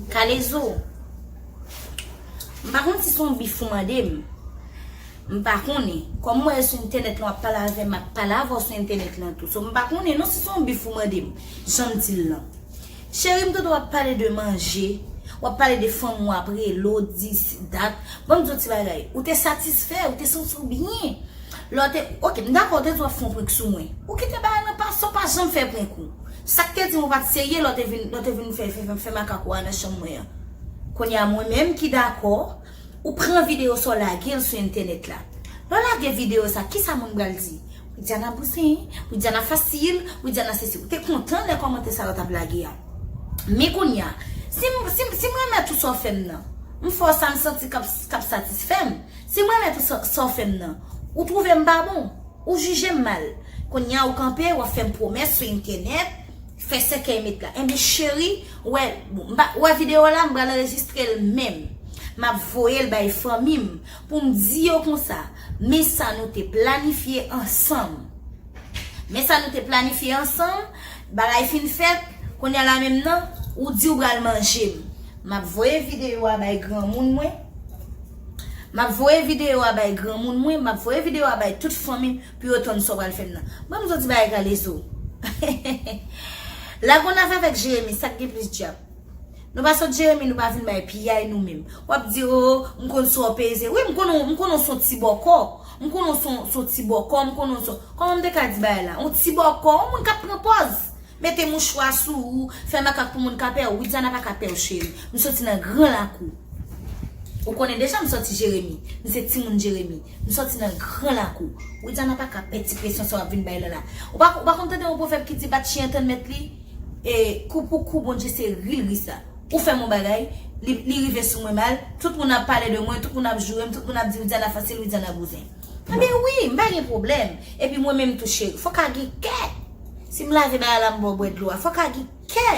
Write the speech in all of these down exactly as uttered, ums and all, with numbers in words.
Kalezo, m pa konn si se yon bif ou mande m. M pa konnen. Kòm m wè sou entènèt lan w ap pale avè m, m ap pale avè w sou entènèt lan tou. So, m pa konnen non si se yon bif ou mande m, jan m di l lan. Cheri, m tande w ap pale de manje, w ap pale de fanm ou ap rele w, dis, dat. Ban m di w ti bagay. Ou te satisfè, ou te santi w byen. Lè w te, oke, m dakò, w te di w ap fè yon prank sou mwen. Ou kite bagay lan pase, w pa janm fè prank ou. Sa k te di m ou pa t serye, lè w te vin, lè w te vin fè, fè, fè, fè makak ou a nan chanm mwen an. Kounye a, mwen menm ki dakò, ou pran videyo sa w lage l sou entènèt la. Lè w lage videyo sa, kisa moun pral di? Widiana bouzen, Widiana fasil, Widiana sesi. Ou te kontan lè kòmantè sa yo t ap lage a. Men kounye a, si m, si m, si m renmèt ou sa w fè m nan, m fè w sa m santi k ap, k ap satisfè m. Si m renmèt ou sa, sa w fè m nan, ou twouve m pa bon, ou jije m mal. Kounye a ou kanpe, w ap fè m pwomès sou entènèt, fè sèkèy met la. Enben cheri, ou wè, bon, m pa, ou wè videyo la, m pral anrejistre l menm. M ap voye l bay fanmi m pou m di yo konsa, men sa nou te planifye ansanm. Men sa nou te planifye ansanm, bagay fin fèt, kounye a la menm nan, ou di w pral manje m. M ap voye videyo a bay granmoun mwen. M ap voye videyo a bay granmoun mwen, m ap voye videyo a bay tout fanmi m pou yo tann sa w pral fè m nan. Ban m di w ti bagay Kalezo. Lagonav avèk Jeremi, sa k gen plis djab? Nou pa sot Jeremi, nou pa vin bay piyay nou menm. W ap di, o, m konn sa w peze. Wi, m konnen, m konnen w se yon ti bòkò. M konnen w se yon, se yon ti bòkò, m konnen w se, kòman m te ka di bagay la? Yon ti bòkò, yon moun k ap pran pòz. Mete mouchwa sou ou, fè makak pou moun ka pè w. Widiana pa ka pè w, cheri. M soti nan gran lakou. Ou konnen deja m soti Jeremi. M se timoun Jeremi. M soti nan gran lakou. Widiana pa ka pè ti presyon sa w ap vin bay la la. Ou pa, ou pa konn tande yon pwovèb ki di bat chyen tann mèt li? E kou pou kou, Bondye se ri l ri sa. Ou fè m yon bagay, li, li rive sou mwen mal, tout moun ap pale de mwen, tout moun ap joure m, tout moun ap di Widiana fasil, Widiana bouzen. Ebyen wi, m pa gen pwoblèm. Epi mwen menm tou cheri, fòk a gen kè. Si m lave bagay la, m ba w bwè dlo a, fòk a gen kè.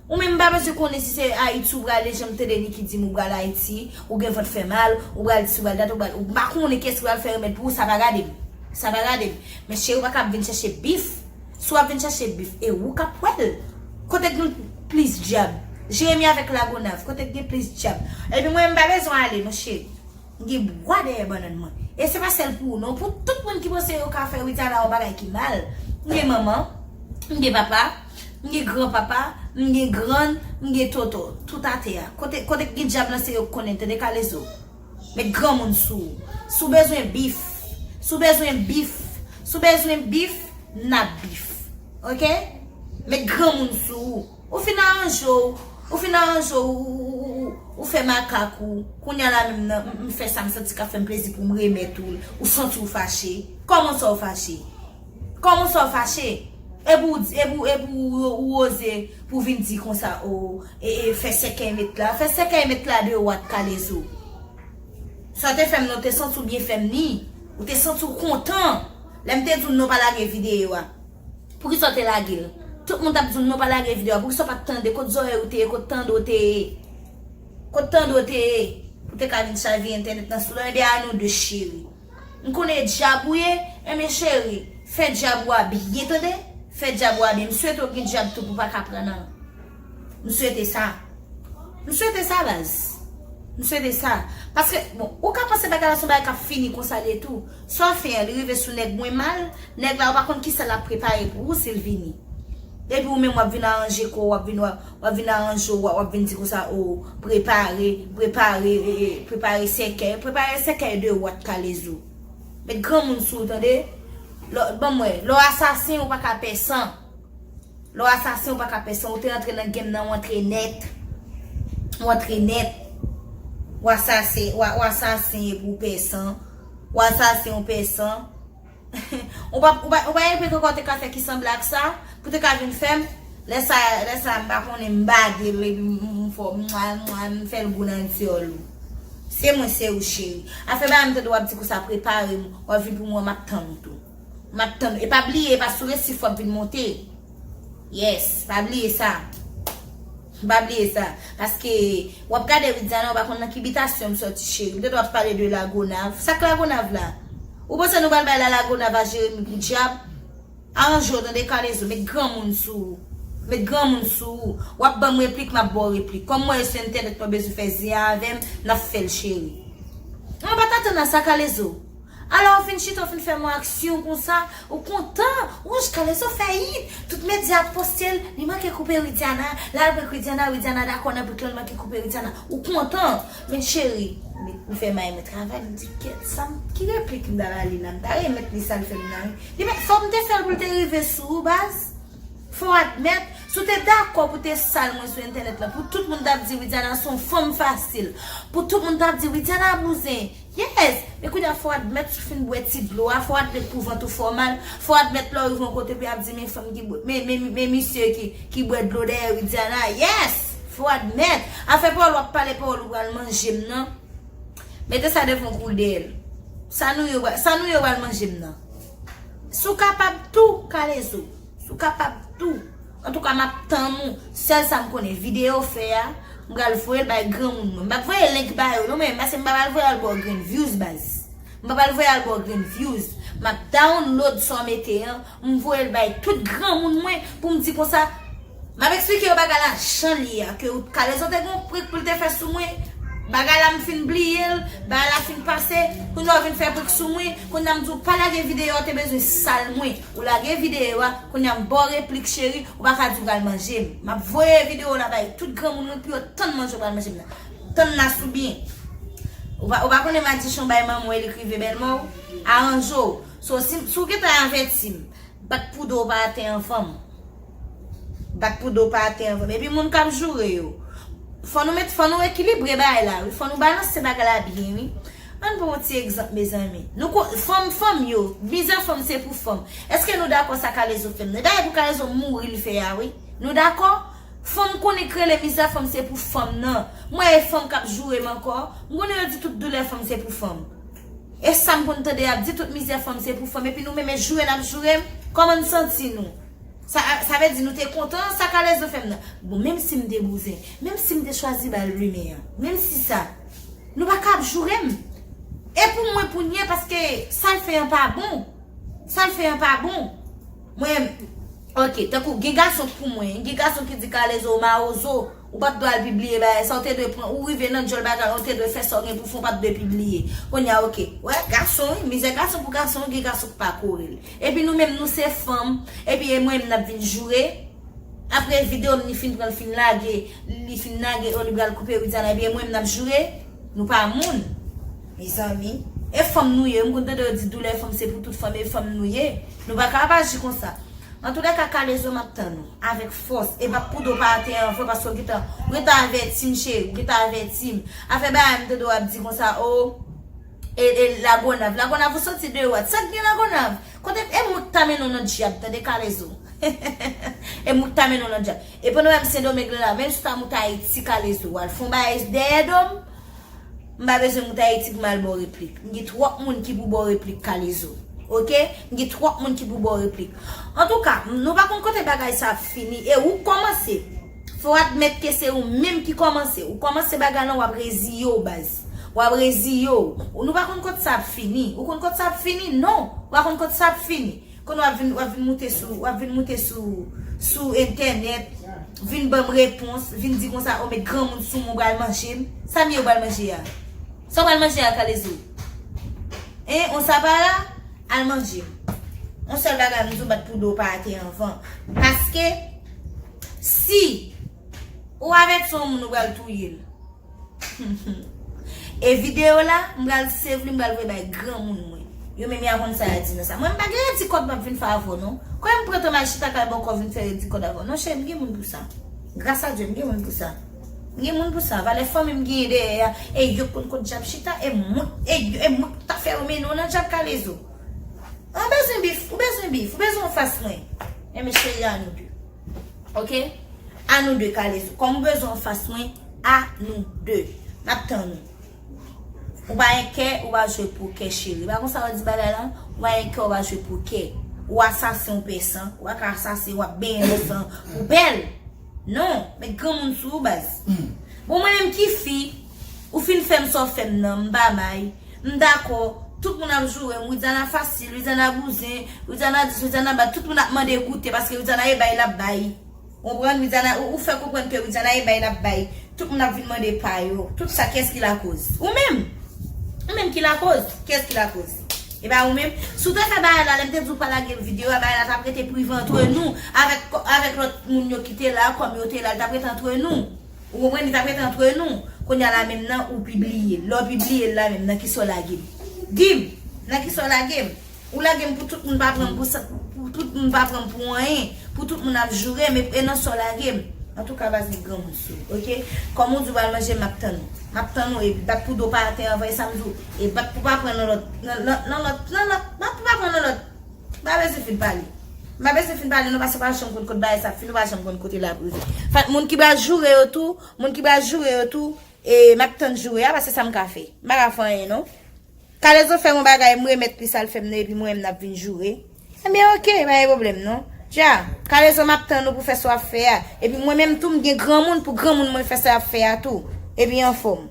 Ou menm m pa bezwen konnen si se Ayiti ou prale, jan m tande Niki di m ou pral Ayiti, ou gen vant fè mal, ou pral dis, ou pral dat, ou pral, ou pa konnen kiyès ki pral fè remèd pou ou, sa pa gade m. Sa pa gade m. Men cheri, ou pa ka ap vin chèche bif. Si w ap vin chèche bif, e ou k ap wè l. Kote k gen plis djab? Jeremi avèk Lagonav, kote k gen plis djab? Epi mwen, m pa bezwen ale, non, cheri. M gen bwa dèyè bannann mwen. E se pa sèl pou ou, non. Pou tout moun ki panse yo ka fè Widiana yon bagay ki mal. M gen manman, m gen papa, m gen granpapa, m gen grann, m gen tonton. Tout atè a. Kote, kote k gen djab lan, se yo k konnen, tande Kalezo. Met granmoun sou ou. Si w bezwen bif, si w bezwen bif, si w bezwen bif, n ap bif. Oke? Met granmoun sou ou. Ou fin aranje w, ou fin aranje w, ou, ou, ou, ou, ou fè makak ou. Kounye a la menm nan, m, m fè sa m santi k ap fè m plezi pou m remèt ou l. Ou santi w fache. Kòman sa w fache? Kòman sa w fache? Epi w di, epi w, epi w, ou oze pou w vin di konsa, o, e, e, fè sèkèy met la. Fè sèkèy met la de wat Kalezo. Sa w te fè m nan, ou te santi w byen fè m ni. Ou te santi w kontan. Lè m te di w non pa lage videyo a. Poukisa w te lage l? Tout moun t ap di w non pa lage videyo a. Poukisa w pa t tande? Kot zòrèy ou te ye? Kot tande w te ye? Kot tande w te ye? Ou te ka vin chavire entènèt nan sou lè. Ebyen a nou de cheri. M konnen e djab ou ye, enben cheri, fè djab ou a byen tande, fè djab ou a byen. M swete w gen djab tou pou w pa ka pran nan. M swete sa. M swete sa baz. M swete sa. Paske, bon, ou ka panse bagay la se yon bagay k ap fini konsa l ye tou. Sa w fè an, li rive sou nèg mwen mal, nèg la ou pa konn kisa l ap prepare pou ou si l vini. Epi ou menm w ap vin aranje kò w, w ap vin, w ap, w ap vin aranje w, w ap vin di konsa, o, prepare, prepare, e, e, prepare sèkèy, prepare sèkèy de wat Kalezo. Met granmoun sou ou, tande? Lè, ban m wè, lè w asasen, ou pa ka pè san. Lè w asasen, ou pa ka pè san. Ou te antre nan game nan, ou antre nèt. Ou antre nèt. W asasen, w a, w asasen epi w pè san. W asasen, ou pè san. Ou pa, ou pa, ou pa gen prank ankò w te ka fè ki sanble ak sa, pou te ka vin fè m. Lè sa, lè sa, m pa konnen, m bade l, epi m, m, m fè, m, m, m fè l gou nan dyòl ou. Se mwen, se ou, cheri. Afè ba m tande w ap di konsa, prepare m, w ap vin pou mwen, m ap tann ou tou. M ap tann ou. E pa bliye, e pa sou resif w ap vin monte. Yes, pa bliye sa. Pa bliye sa. Paske w ap gade Widiana, ou pa konn nan ki bitasyon m sòti, cheri. M te dwe ap pale de Lagonav. Sa k Lagonav la? Ou panse nou pral bay la Lagonav a Jeremi Goudyab? Aranje w tande, Kalezo, met granmoun sou ou. Met granmoun sou ou. W ap ban m replik, m ap ba w replik. Kòm mwen sou entènèt, pa bezwen fè zen avè m, n ap fè l, cheri. Mwen pa t atann a sa, Kalezo. Alò, ou fin chita, ou fin fè m yon aksyon konsa, ou kontan, ou wè Kalezo fè yit, tout medya ap poste l, li manke koupe Widiana, l al prank Widiana, Widiana dakò nan prank lan, li manke koupe Widiana, ou kontan. Men cheri, m fè may mwen travay, m di, kèt, sa m, ki replik m ta ba li la, m ta remèt li sa l fè m nan, wi. Li, men, fò m te fè l pou l te rive sou ou, baz. Fò w admèt, si w te dakò pou te sal mwen sou entènèt lan, pou tout moun t ap di Widiana se yon fanm fasil, pou tout moun t ap di Widiana bouzen, yes, men kounye a fò w admèt si w fin bwè ti dlo a, fò w admèt pou vant ou fè w mal, fò w admèt lè w rive yon kote pou y ap di men fanm ki bwè, men, men, men misye ki, ki bwè dlo dèyè Widiana, yes, fò w admèt. Afè pawòl w ap pale, pawòl ou pral manje m nan, mete sa devan w kou dèyè l. Sa nou ye, sa nou ye w al manje m nan. Si w kapab tou, Kalezo. Si w kapab tou. Antouka, m ap tann ou. Sèl sa m konnen, videyo w fè a, m pral voye l bay granmoun mwen. M p ap voye link ba yo, non, men, paske m pa pral voye al ba w grenn views, baz. M pa pral voye al ba w grenn views. M ap download sa w mete an, m voye l bay tout granmoun mwen pou m di konsa, m ap eksplike yo bagay la jan l ye a, ke Kalezo te gen yon prank pou l te fè sou mwen. Bagay la m fin bliye l, bagay la fin pase, kounye a w vin fè prank sou mwen, kounye a m di w pa lage videyo a, w te bezwen sal mwen. Ou lage videyo a, kounye a m ba w replik cheri, ou pa ka di w pral manje m. M ap voye videyo la bay tout granmoun mwen pou yo tann manje w pral manje m nan. Tann Nas ou byen. Ou pa, ou pa konnen madichon bay manman w e li k rive bèlmè w? Aranje w. So, si, si w gentan avèti m, bat pou do w pa atè anvan m. Bat pou do w pa atè anvan m. Epi moun k ap joure yo. Fò nou met, fò nou ekilibre bagay la, wi. Fò nou balanse bagay la byen, wi. Ann pran yon ti egzanp, mezanmi. Nou ko, fanm, fanm yo, mizè fanm se pou fanm. Èske nou dakò sa Kalezo fè m nan? Dayè pou Kalezo mouri l fè a, wi. Nou dakò? Fanm konnen k rele mizè fanm se pou fanm nan. Mwen e fanm k ap joure m ankò. M konnen yo di tout doulè fanm se pou fanm. E sa m konn tande y ap di, tout mizè fanm se pou fanm. Epi nou menm e joure n ap joure m. Kòman n santi nou? Sa, sa vle di nou te kontan sa Kalezo fè m nan. Bon, menm si m te bouzen, menm si m te chwazi ba l limen an, menm si sa, nou pa ka ap joure m. E pou mwen pou n ye, paske sa l fè an pa bon. Sa l fè an pa bon. Mwen, ok, tankou gen gason k pou mwen, gen gason ki di Kalezo ou mawozo, ou pa t dwe al pibliye bagay sa, ou te dwe pran, ou rive nan djòl bagay, ou te dwe fè sa w gen pou fè, ou pa t dwe pibliye. Kounye a, ok, wè, gason, wi, mizè gason pou gason, gen gason k pa kore l. Epi nou menm, nou se fanm, epi e mwen menm n ap vin joure. Apre videyo m li fin pran, l fin lage, li fin lage, o li pral koupe Widiana, epi e mwen menm n ap joure. Nou pa moun. Mezanmi, e fanm nou ye, m konn tande yo di doulè fanm se pou tout fanm, e fanm nou ye. Nou pa ka ap aji konsa. Antoulèka, Kalezo, m ap tann ou avèk fòs. E bat pou do w pa atè anvan, paske w gentan, ou gentan avèti m, cheri, ou gentan avèti m. Afè bagay m tande w ap di konsa, o, e, e Lagonav. Lagonav, ou soti de wòt. Sa k gen Lagonav? Kote, e mwen k ta mennen w nan dyab, tande, Kalezo. E mwen k ta mennen w nan dyab. E pandan w wè m Sendomeng la, menm si w ta moute Ayiti, Kalezo, w al fè yon bagay dèyè do m, m pa bezwen moute Ayiti pou m al ba w replik. M gen twòp moun ki pou ba w replik, Kalezo. Ok? M gen twòp moun ki pou ba w replik. Antouka, nou pa konn kote bagay sa ap fini. E ou k kòmanse. Fò w admèt ke se ou menm ki kòmanse. Ou kòmanse bagay lan, w ap reziye w, baz. W ap reziye w. Ou, nou pa konn kote sa ap fini. Ou konn kote sa ap fini? Non. Ou pa konn kote sa ap fini. Kounye a w ap vin, w ap vin moute sou, w ap vin moute sou, sou entènèt, vin ban m repons, vin di konsa, o, met granmoun sou mwen, ou pral manje m. Sa m ye, ou pral manje a? Sa w pral manje a, Kalezo? Hein, on sapara? Al manje m. Yon sèl bagay m di w, bat pou do w pa atè anvan. Paske, si ou avèti yon moun, ou pral touye l. E videyo la, m pral save li, m pral voye bay granmoun mwen. Yo menm y a konn sa y a di nan sa. Mwen, m pa gen redi kòd m ap vin fè avè w, non. Kòm m pran tan m al chita kay bòkò vin fè redi kòd avè w. Non, cheri, m gen moun pou sa. Gras a Dye, m gen moun pou sa. M gen moun pou sa. Valè fanmi m genyen dèyè a. E yo konn kot djab chita. E mwen, e yo, e mwen k ta fè yo mennen w nan djab, Kalezo. Ou bezwen bif, ou bezwen bif, ou bezwen anfas mwen. Enben, cheri, a nou de. Ok? A nou de, Kalezo. Kòm ou bezwen anfas mwen, a nou de. M ap tann ou. Ou pa gen kè, ou pa jwe pokè, cheri. Pa konsa yo di bagay lan? Ou pa gen kè, ou pa jwe pokè. Ou asasen, ou pè san. Ou pa ka asasen, w ap benyen nan san poubèl. Non, met granmoun sou ou, baz. Bon, mwen menm ki fi, ou fin fè m sa w fè m nan, m pa may, m dakò. Tout moun ap joure m, Widiana fasil, Widiana bouzen, Widiana dis, Widiana bat, tout moun ap mande goute, paske Widiana e bay l ap bay. Ou konprann? Widiana, ou, ou fè konprann ke Widiana e bay l ap bay. Tout moun ap vin mande pa yo. Tout sa, kiyès ki lakoz? Ou menm. Ou menm ki lakoz. Kiyès ki lakoz? E pa ou menm? Si w te fè bagay la, lè m te di w pa lage videyo a, bagay la t ap rete prive antre nou, avèk, avèk lòt moun yo ki te la, kòm yo te la, li t ap rete antre nou. Ou konprann? Li t ap rete antre nou. Kounye a la menm nan, ou pibliye l. Lè w pibliye l la menm, nan kisa w lage m? Di m, nan kisa w lage m? Ou lage m pou tout moun pa pran m pou sa, pou tout moun pa pran m pou anyen, pou tout moun ap joure m, e, e nan sa w lage m. Antouka, baz, met granmoun sou ou, oke? Kòm ou di w pral manje, m ap tann ou. M ap tann ou, e bat pou do pa atè anvan, e sa m di w, e bat pou pa pran nan lòt, nan, nan, nan lòt, nan lòt, bat pou pa pran nan lòt. M pa bezwen fin pale. M pa bezwen fin pale, non, paske w pa janm konn kot bagay sa ap fini, w pa janm konn kote l ap rive. Fèt, moun ki pral joure yo tou, moun ki pral joure yo tou, e m ap tann joure a, paske sa m ka fè? M pa ka fè anyen, non. Kalezo fè m yon bagay, m remèt li sa l fè m nan, epi mwen menm n ap vin joure. Ebyen, oke, pa gen pwoblèm, non. Dja, Kalezo, m ap tann ou pou fè sa w ap fè a. Epi mwen menm tou, m gen granmoun pou granmoun mwen fè sa y ap fè a tou. Epi anfòm.